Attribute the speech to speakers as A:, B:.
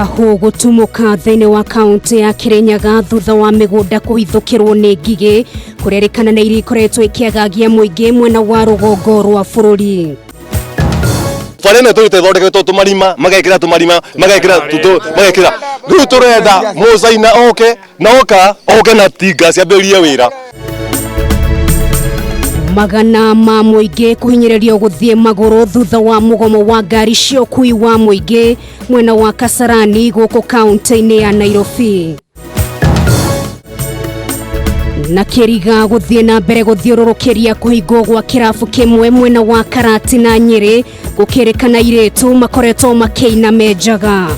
A: Rũhahũ gũtumũka thĩinĩ wa kaunti ya Kirinyaga thutha wa mĩgũnda kũhithũkĩrwo nĩ ngigĩ kũrerĩkana nĩ iria ikoretwo ikĩagagia mũingĩ mwena wa rũgongo rwa bũrũri.
B: Bara ĩno ĩtũrĩte ĩthondeketwo tũmarima, magekĩra tũmarima, magekĩra magekĩra. Rĩu tũrenda mũcaina oke na oka oke na tinga ciambĩrĩrie wĩra.
A: Magana ma mũingĩ kũhinyĩrĩrio gũthiĩ magũrũ thutha wa mũgomo wa ngari cia ũkui wa mũingĩ mwena wa Kasarani gũkũ kaunti-inĩ ya Nairobi. Na Kĩriga gũthiĩ na mbere gũthiũrũrũkĩria kũhingwo gwa kĩrabu kĩmwe mwena wa Karatina Nyĩrĩ gũkĩrĩkana airĩtu makoretwo makĩina me njaga.